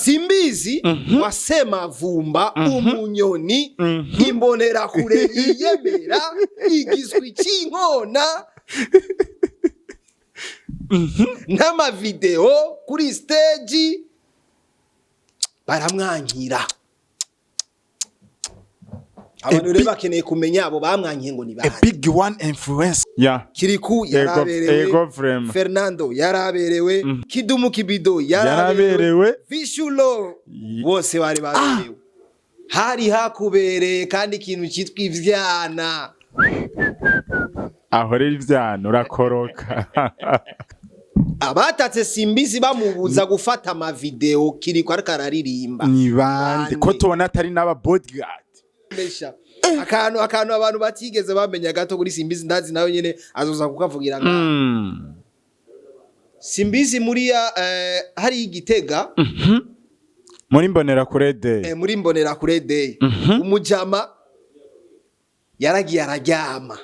Simbizi wa Semavumba, umunyoni, imbonerakure yiyemera, igizwe ikinkona n'amavideo kuri stage, baramwankira. Abantu rero bakeneye kumenya abo bamwankiye ngo ni A bande. big one influence, yeah. Kiriku yaraberewe. Ego, vraiment. Fernando yaraberewe, Kidumu Kibido yaraberewe. Yaraberewe. Vishulo, bose bari baberewe, hari hakubereye kandi ikintu cyitwa ivyana. Aho rero ivyana urakoroka. Abatatse Simbizi bamubuza gufata amavideo Kiriko ariko araririmba. Ni bande ko Bande. tubona atari n'aba bodyguard? Mesha. Akantu abantu batigeze bamenya gato kuri Simbizi, ndazi nawe nyene azoza kukavugira nga Simbizi muri ya hari igitega. Muri mbonera kure day. Muri mbonera kure day, umujama yaragiye araryama,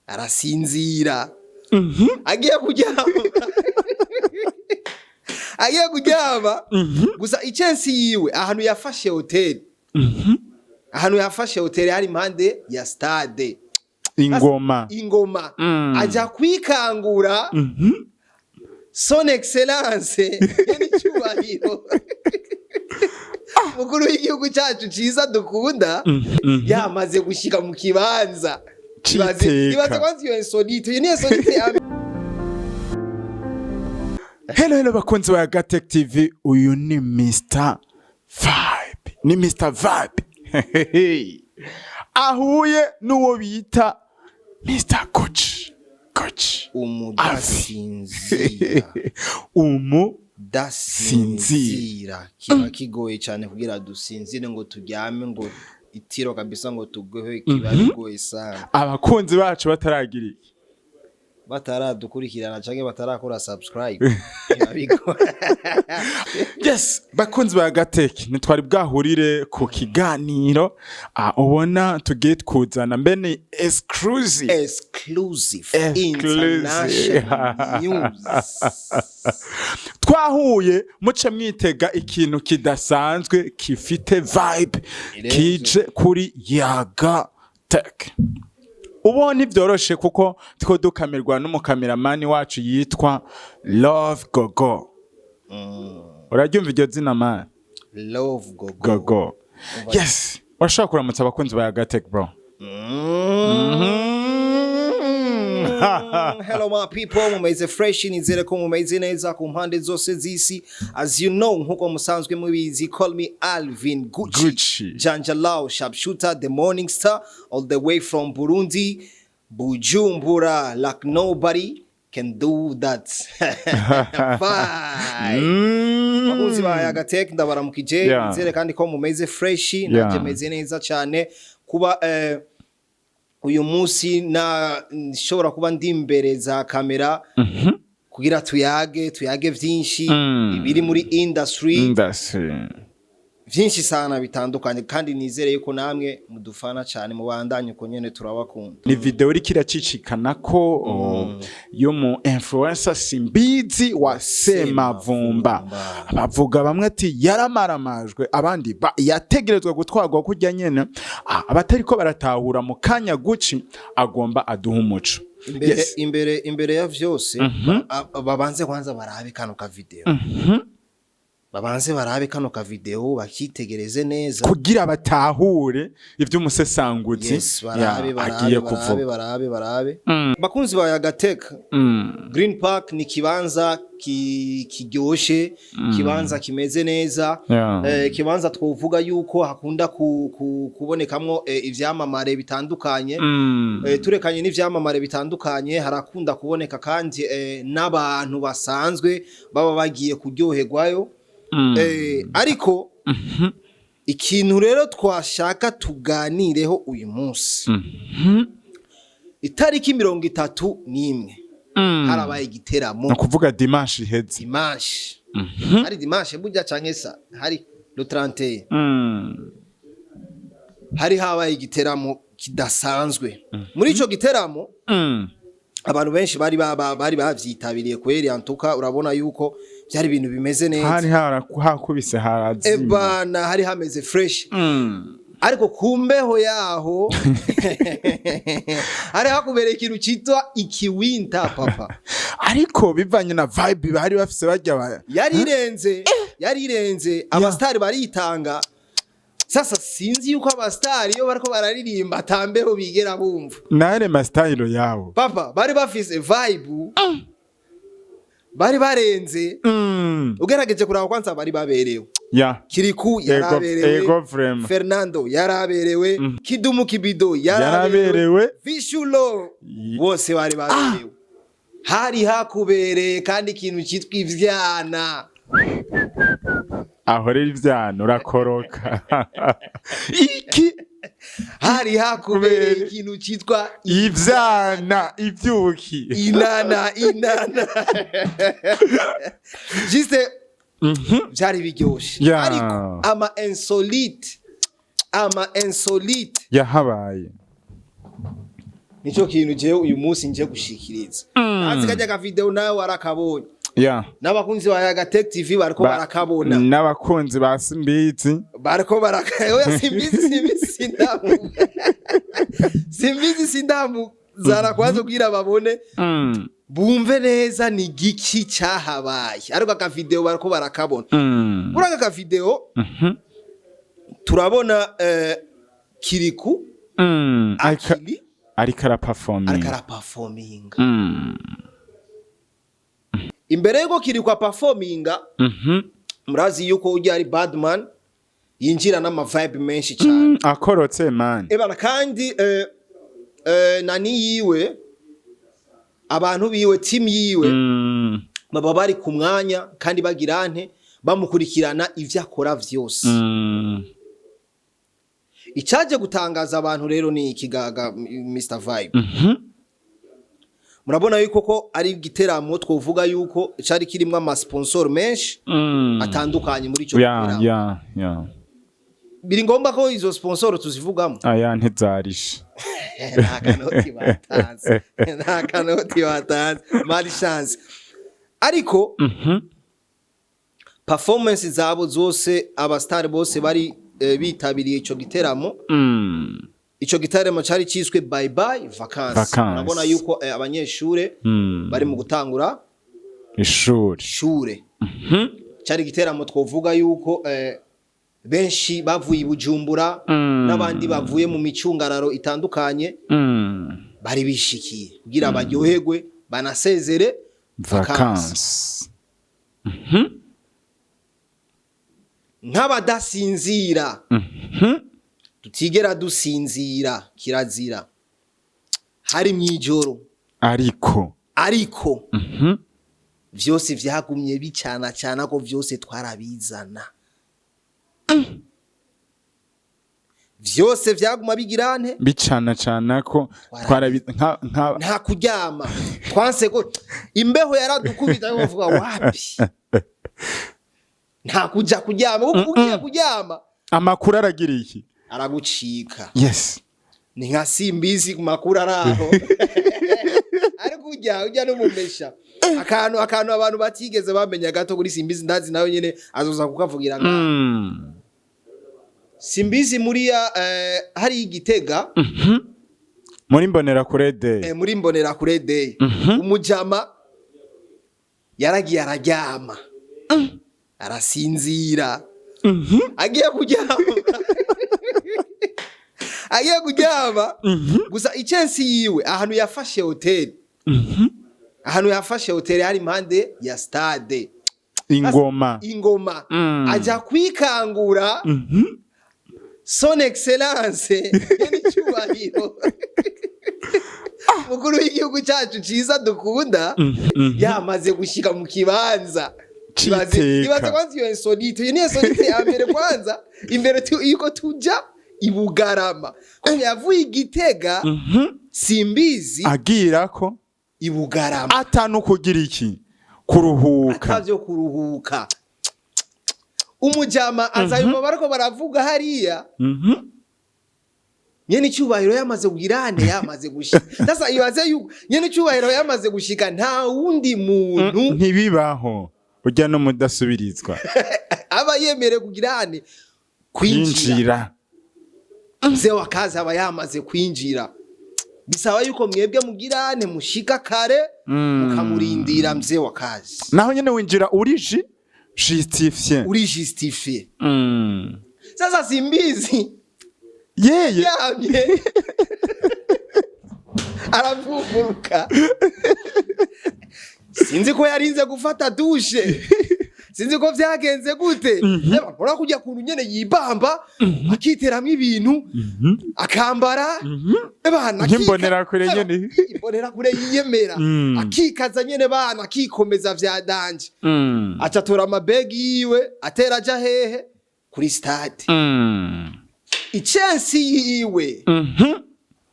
arasinzira. Agiye kuryama gusa, icensi yiwe ahantu yafashe hoteli, ahantu yafashe hoteli hari impande ya stade. Ingoma. Ingoma. Ajya kwikangura, Son Excellence n'icyubahiro mukuru w'igihugu cyacu cyiza dukunda yamaze gushyika mu kibanza. C'iteka. Ibaze kwanza iyo insolite, iyo ni insolite ya Hello, hello bakunzi ba Gatech TV, uyu ni Mr Vibe, ni Mr Vibe ahuye n'uwo bita Mr Coach Coach. Umudasinzira. Umu Dasinzira, kiba kigoye cyane kugira dusinzire, ngo turyame, ngo itiro kabisa, ngo tugohe, kiba bigoye sana. Abakunzi bacu bataragira iki? Bataradukurikirana canke batarakora subscribe, biba bigoye. Yes, bakunzi ba Gatech, ntitwari bwahurire ku kiganiro ubona tugiye kuzana mbe ni exclusive. Exclusive. Exclusive. International news. Twahuye, muce mwitega ikintu kidasanzwe gifite vibe. Irenze. Kije kuri Yaga Tech. Ubu ntibyoroshe kuko two dukamirwa n'umukameramani wacu yitwa Love Gogo. Uraryumva iryo zina, man? Love Gogo. Gogo, yes. Urashobora kuramutsa abakunzi ba Yaga Tech, bro? Hello my people, mumeze fresh? Nizere ko mumeze neza ku mpande zose z'isi. As you know, nkuko musanzwe mubizi, call me Alvin Gucci, Gucci. Janjalao Sharpshooter, the morning star, all the way from Burundi, Bujumbura, like nobody can do that. Bye. Bakunzi ba Yagatech, ndabaramukije. Nizere kandi ko mumeze fresh, nanjye meze neza cyane kuba uyu munsi na nshobora kuba ndi imbere za kamera kugira tuyage vyinshi ibiri muri industry. Industry. Vyinshi sana bitandukanye, kandi nizere yuko namwe mudufana cyane, mubandanye uko nyene, turabakunda. Ni video iriko iracicikana ko yo mu influencer Simbizi wa Semavumba. Semavumba. Bavuga bamwe ati yaramaramajwe, abandi yategerezwa gutwarwa kurya nyene. Abatariko baratahura mu kanya, Gucci agomba aduha umuco. Imbere imbere ya vyose, babanze kwanza barabe kano ka video, babanze barabe kano ka video, bakitegereze neza. Kugira batahure ivy'umusesanguzi Yes, barabe. Barabe. agiye Barabe. kuvuga. Barabe, barabe. Bakunzi ba Yagateka, Green Park ni kibanza kiryoshe, kibanza kimeze neza. Kibanza twovuga yuko hakunda kubonekamwo ivyamamare bitandukanye. Turekanye n'ivyamamare bitandukanye, harakunda kuboneka kandi n'abantu basanzwe baba bagiye kuryoherwayo. Ariko ikintu rero twashaka tuganireho uyu munsi, itariki 31 harabaye igiteramo. Ni ukuvuga dimanche iheze. Dimanche, hari dimanche burya canke sa hari le 31. Hari habaye igiteramo kidasanzwe. Muri ico giteramo abantu benshi bari bavyitabiriye kweri. Antuka urabona yuko Byari ibintu bimeze neza. Hari hakubise harazima. Ebana, hari hameze fresh, ariko ku mbeho yaho hari hakubereye ikintu cyitwa ikiwinta, papa. Ariko bivanye na vibe bari bafise bajya Yari irenze, yari irenze. Abasitari baritanga. Sasa sinzi yuko abasitari iyo bariko bararirimba atambeho bigera bumva. Nare ma style yabo. Papa, bari bafise vibe, bari barenze. Ugerageje kuraba kwanza bari baberewe. Kiriku yaraberewe. Ego, vraiment. Fernando yaraberewe, Kidumu Kibido yaraberewe. Yaraberewe. Vishulo, bose bari baberewe. Hari hakubereye kandi ikintu cyitwa ivyana. Aho rero ivyana urakoroka iki. Hari hakubereye Kubere. ikintu cyitwa ivyana, ivyuki. Inana, inana, juste byari biryoshe. Ariko ama insolite, ama insolite yahabaye. Nico kintu jewe uyu munsi nje gushikiriza. Nazi kajya ka video nawe warakabonye. N'abakunzi ba Yaga Tech TV bariko barakabona. N'abakunzi ba Simbizi. Bariko baraka. Oya, Simbizi, Simbizi sindamu, Simbizi sindamu zara kwanza kugira babone, bumve neza ni giki cyahabaye, ariko aka video bariko barakabona. Muri aka video turabona Kiriku Akili ariko araperforminga. Ariko araperforminga. Imbere yuko Kiriku aperforminga, murazi yuko ujya ari badman, yinjira n'ama vibe menshi cyane. Akorotse man. Ebana, kandi nani yiwe, abantu biwe, team yiwe, baba bari ku mwanya kandi bagira nte, bamukurikirana ivyo akora vyose. Icaje gutangaza abantu rero ni ikigaga Mr Vibe. Murabona yuko ko ari igiteramo twovuga yuko cari kirimwo ama sponsor menshi atandukanye muri ico giteramo. Ya. Biri ngombwa ko izo sponsor tuzivugamo? Aya, ntizarishe. Nta kanoti batanze, nta kanoti batanze, malchance. Ariko performance zabo zose, abastar bose bari bitabiriye ico giteramo. Ico giteramo cari ciswe Bye Bye Vacances. Vacances. Urabona yuko abanyeshure bari mu gutangura ishuri. Shure. Cari igiteramo twovuga yuko benshi bavuye i Bujumbura n'abandi bavuye mu micungararo itandukanye, bari bishikiye kugira baryoherwe, banasezere vacances. Vacances. Nk'abadasinzira, tutigera dusinzira, kirazira, hari mw'ijoro. Ariko Ariko vyose vyagumye bicana cana ko vyose twarabizana, vyose vyaguma bigira nte? Bicana cana ko twarabi nka Nta kuryama, twanse ko imbeho yaradukubita, ariko bavuga wapi, nta kuja kuryama, kuko ugiye kuryama amakuru aragira iki? Aragucika. Ni nka Simbizi ku makuru araho, ariko ujya n'umumesha akantu abantu batigeze bamenya gato kuri Simbizi, ndazi nawe nyene azoza kukavugira nga Simbizi muri ya hari igitega. Muri mbonera kure day. Muri mbonera kure day, umujama yaragiye araryama, arasinzira. Agiye kuryama, agiye kuryama gusa, icyensi yiwe ahantu yafashe hoteli, ahantu yafashe hoteli hari impande ya stade. Ingoma. Ingoma. Ajya kwikangura, Son Excellence n'icyubahiro mukuru w'igihugu cyacu cyiza dukunda yamaze gushyika mu kibanza. C'iteka. Ibaze kwanza iyo insolite, iyo ni insolite ya mbere kwanza imbere yuko tuja i Bugarama, ko yavuye i Gitega Simbizi agira ko i Bugarama atanu kugira iki, kuruhuka. Atavyo kuruhuka. Umujama azayumva bariko baravuga hariya, nyene icyubahiro yamaze kugirane, yamaze gushika. Sasa ibaze yuko nyene icyubahiro yamaze gushika, nta wundi muntu Ntibibaho. Ujya no mudasubirizwa. Aba yemerewe kugira ane? Kwinjira. Kwinjira. Mzee wa kazi aba yamaze kwinjira, bisaba yuko mwebwe mugirane mushika kare, mukamurindira mzee wa kazi. Naho nyene winjira uri justifié. Uri justifié. Sasa Simbizi Yeye yamye aravuguruka, sinzi ko yarinze gufata douche, sinzi ko vyagenze gute. Eba, urabona kujya kuntu nyene yibamba, akiteramwo ibintu, akambara ebana. Nk'imbonerakure nyene. Imbonerakure yiyemera. Akikaza nyene bana, akikomeza vya danger. Aca atora amabegi yiwe, atera aja hehe? Kuri stade. Icensi yiwe,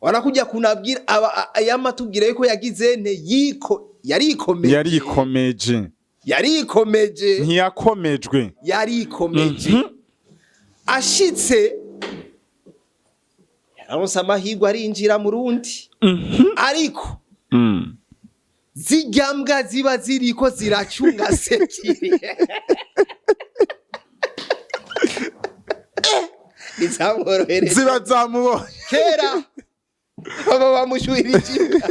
wanakujya kunabwira aba yama tubwira yuko yagize nte? Yiko yarikomeje. Yarikomeje. Yarikomeje. Ntiyakomejwe. Yarikomeje. Ashitse, yaronse amahirwe, arinjira mu rundi, ariko zirya mbwa ziba ziriko ziracunga sécurité ntizamworohereje. Ziba zamubonye. Kera baba bamushuhirije imbwa.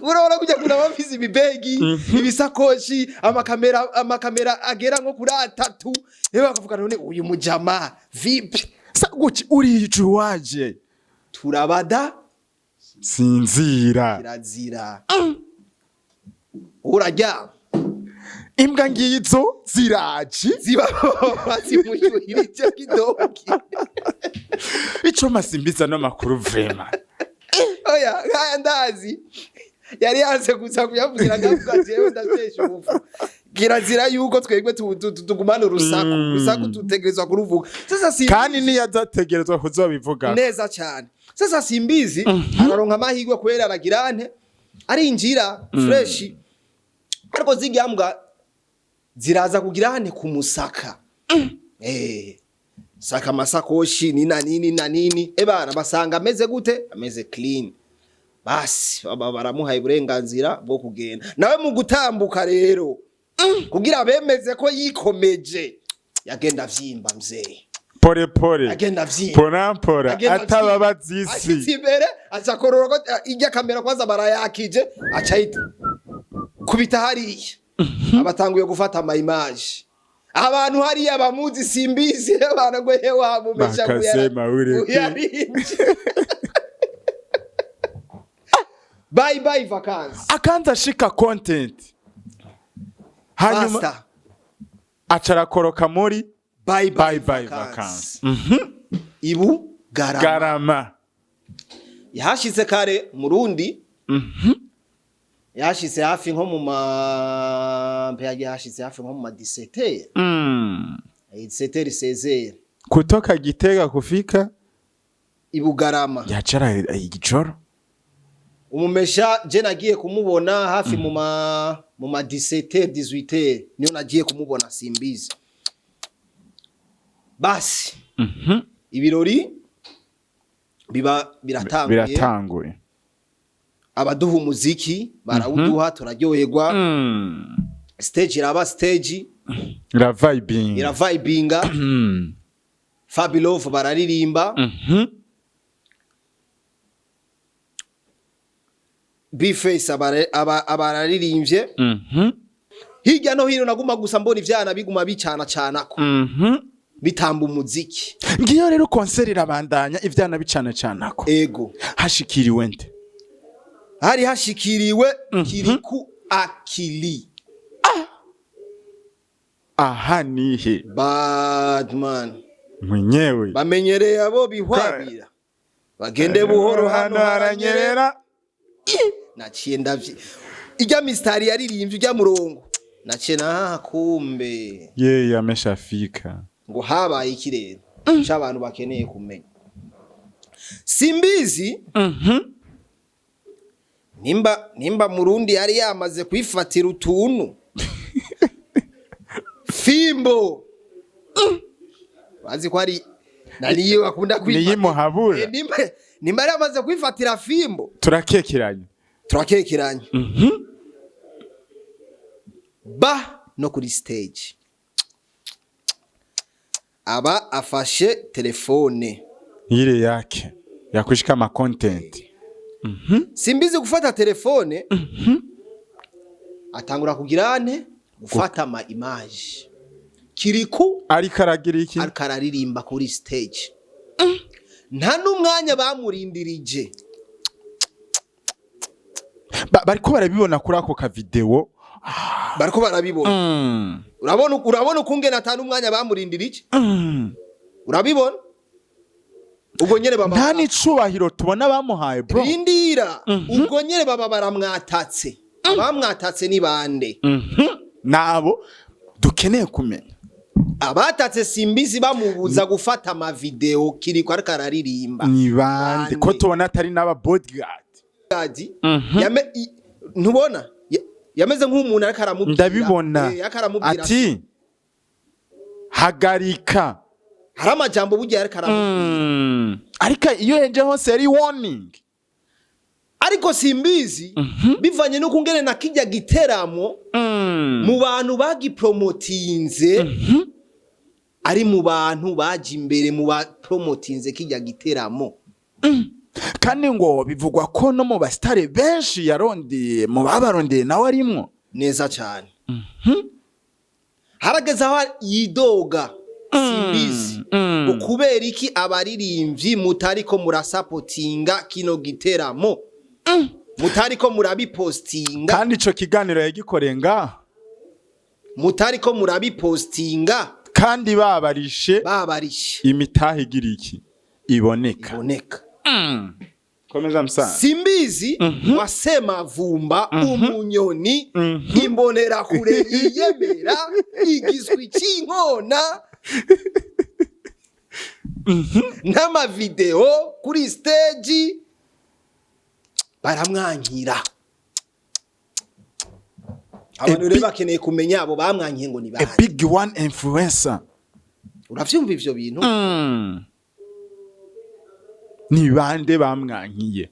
Urabona kujya kuna bafise ibibegi, ibisakoshi, amakamera agera nko kuri atatu, rero bakavuga: "None uyu mujama vipi?" Sa guki urijuwaje? Turabada. Sinzira. Kirazira, uraryama. Imbwa ngizo ziraje. Ziba bazimushuhirije kidoki. Ico masimbiza n'amakuru vraiment. Oya, nkaya ndazi yari yanse gusa kuyavugira, ndavuga jewe ndasheshe ubufu. Kirazira yuko twebwe tugumana urusaku. Urusaku tutegerezwa kuruvuga. Sasa si Kandi niyazategerezwa kuzobivuga. Neza cyane. Sasa Simbizi araronka amahirwe kubera aragira ante? Arinjira fresh, ariko zirya mbwa ziraza kugira ante? Kumusaka. Saka amasakoshi nina nini na nini, ebana basanga ameze gute? Ameze clean. Basi baba baramuhaye uburenganzira bwo kugenda. Nawe mu gutambuka rero, kugira bemeze ko yikomeje, yagenda avyimba mzee. Pore pore. Agenda avyimba. Pora pora. Agenda Atababaza isi. Ashitse imbere, aca akorora ko irya kamera kwanza barayakije, aca ayita kubita hariya, abatanguye gufata ama image. Abantu hariya bamuzi Simbizi, abantu ngo he wamumesha. Bakasema ure. Yarinje. Bye bye vacances. Akanza ashika content, hanyuma Faster. aca arakoroka muri Bye bye. Bye bye. Vacances. Vacances. Ibu Garama. Garama. Yahashitse kare murundi, yahashitse hafi nko mu ma mpe, yahashitse hafi nko mu ma 17. 17, 16. Kutoka Gitega kufika Ibugarama. Yacara igijoro. Umumesha je nagiye kumubona hafi mu ma 17, 18, niyo nagiye kumubona Simbizi. Basi ibirori biba biratanguye. Biratanguye. Abaduha umuziki barawuduha, turaryoherwa. Stage iraba stage. Iravibing. Iravibinga. Fabilove bararirimba. Bface abararirimbye. Hirya no hino naguma gusa mbona ivyana biguma bicana canako, bitamba umuziki. Ngiyo rero concert irabandanya, ivyana bicana canako. Ego. Hashikiriwe nde? Hari hashikiriwe Kiriku Akili. Aha nihe? Badman. Mwenyewe. Bamenyereye abo bihwabira, bagende buhoro, hano haranyerera. Naciye ndavye ijya mistari yaririmbye, ijya murongo, naciye na kumbe. Yeye ameshafika. Ngo habaye ikirere c'abantu bakeneye kumenya Simbizi. Nimba Murundi yari yamaze kwifatira utuntu, fimbo, bazi ko ari nariyo bakunda kwifatira. Niyimuhabura. Nimba yari yamaze kwifatira fimbo. Turakekeranye. Turakekeranye. Ba no kuri stage aba afashe telefone Ile yake ya kushika ama content. Simbizi gufata telefone, atangura kugira ane gufata ama image Kiriku Ariko aragira iki? Ariko araririmba kuri stage, nta n'umwanya bamurindirije. Bariko barabibona kuri ako ka video. Bariko barabibona. Urabona ukungene ata n'umwanya bamurindirije. Urabibona ubwo nyene baba Nta n'icubahiro tubona bamuhaye, bro. Rindira, ubwo nyene baba baramwatatse. Abamwatatse ni bande? Nabo dukeneye kumenya. Abatatse Simbizi bamubuza gufata amavideo Kiriko ariko araririmba. Ni bande ko Bande? tubona atari n'aba bodyguard? Adi, ntubona yameze nk'umuntu ariko aramubwira. Ndabibona. Ariko aramubwira Ati hagarika. Hari amajambo burya ariko aramubwira. Ariko iyo heje hose yari warning. Ariko Simbizi, bivanye n'uko ngene na kijya giteramo, mu bantu bagipromotinze, ari mu bantu baje imbere mu bapromotinze kijya giteramo. Kandi ngo bivugwa ko no mu basitare benshi yarondeye, mu babarondeye nawe arimwo. Neza cyane. Harageze aho yidoga Simbizi ngo kubera iki abaririmbyi mutariko murasapotinga kino giteramo, mutariko murabipostinga? Kandi ico kiganiro yagikoreye ngaha. Mutariko murabipostinga. Kandi babarishe. Babarishe. Imitahe igira iki iboneka. Iboneka. Komeza msana. Simbizi wa Semavumba, umunyoni, imbonerakure yiyemera, igizwe cy'inkona n'amavideo kuri stage, baramwankira. Abantu rero bakeneye kumenya abo bamwankiye ngo ni A bande. big one influencer. Uravyumva ivyo bintu? Ni bande bamwankiye?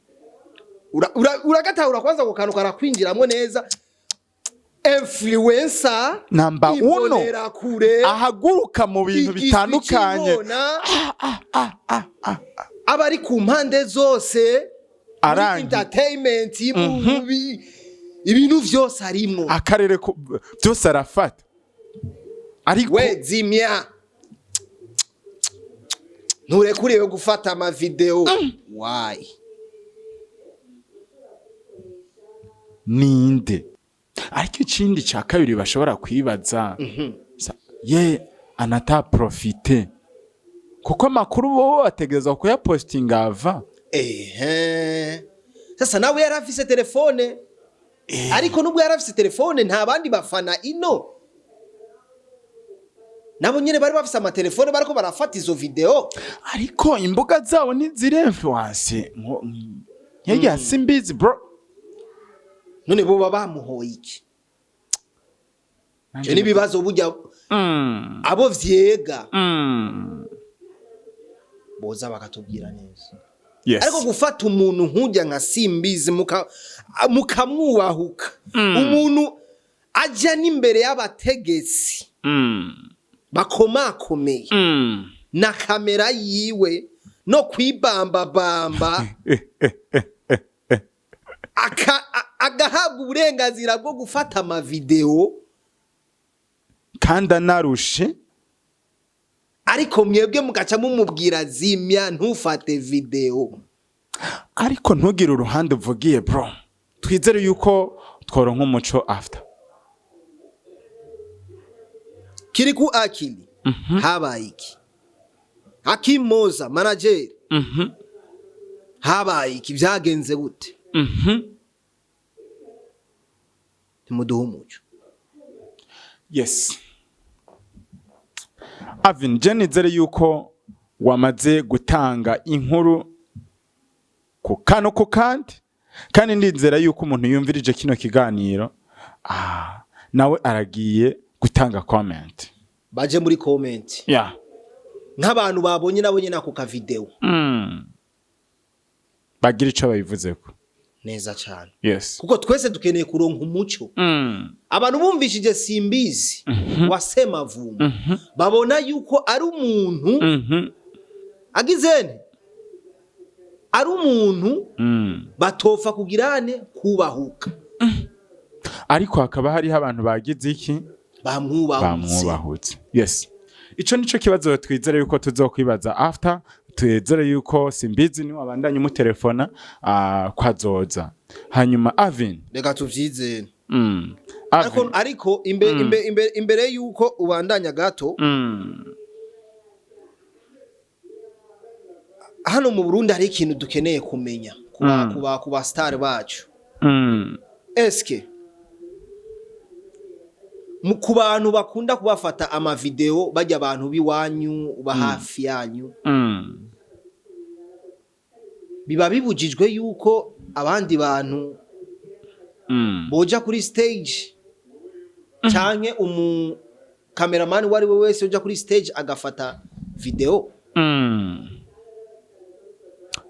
Uragatahura kwanza, ako kantu karakwinjiramwo neza, influencer Number uno. imbonerakure, Ahaguruka mu bintu igizwe bitandukanye. cy'inkona, aba ari ku mpande zose muri Arangi. entertainment, mu ibintu vyose arimwo. Akarere byose arafata, ariko We zimya, nturekuriwe gufata amavideo, why? Ninde? Ariko ikindi cya kabiri bashobora kwibaza, ye anata profite, kuko amakuru bo bategereza kuyapostinga ava. Ehe, sasa nawe yari afise telefone, ariko nubwo yari afise telefone, nta bandi bafana ino nabo nyene bari bafise amatelefone bariko barafata izo video? Ariko imbuga zabo ntiziri influence nk'irya Simbizi, bro. None bo baba bamuhoye iki? Ivyo n'ibibazo burya abo vyega boza bakatubwira neza. Ariko gufata umuntu nk'ujya nka Simbizi mukamwubahuka, umuntu ajya n'imbere y'abategetsi bakomakomeye na kamera yiwe no kwibambabamba, agahabwa uburenganzira bwo gufata amavideo. Kandi anarushe. Ariko mwebwe mugaca mumubwira zimya, ntufate video. Ariko ntugire uruhande uvugiye, bro. Twizere yuko tworonka umuco after. Kiriku Akili, habaye iki? Hakim Moza manager, habaye iki? Byagenze gute? Ntimuduhe umuco. Yes, Avin, je nizere yuko wamaze gutanga inkuru ku kano ku kandi, kandi ndizera yuko umuntu yumvirije kino kiganiro, nawe aragiye gutanga comment. Baje muri comment nk'abantu babonye nabo nyine ako ka video. Bagira ico babivuzeko. Neza cyane. Yes. Kuko twese dukeneye kuronka umuco. Abantu bumvishije Simbizi wa Semavumba babona yuko ari umuntu agizene, ari umuntu batofa kugirane kubahuka. Ariko hakaba hariho abantu bagize iki? Bamwubahutse. Bamwubahutse, yes. Ico nico kibazo twizere yuko tuzokwibaza after. Twizere yuko Simbizi ni wabandanye umutelefona kwazoza. Hanyuma Avin. Reka tuvyizere. Ariko Avin. Ariko imbere yuko ubandanya gato, hano mu Burundi hari ikintu dukeneye kumenya kuba kuba star bacu. Eske ku bantu bakunda kubafata amavideo, bajya abantu b'iwanyu ba hafi yanyu, biba bibujijwe yuko abandi bantu boja kuri stage, canke umu cameraman uwo ari we wese uja kuri stage agafata video?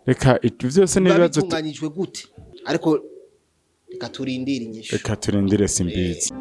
Reka ibyo byose Biba n'ibibazo bitunganyijwe gute? Ariko reka turindire inyishu. Reka turindire Simbizi.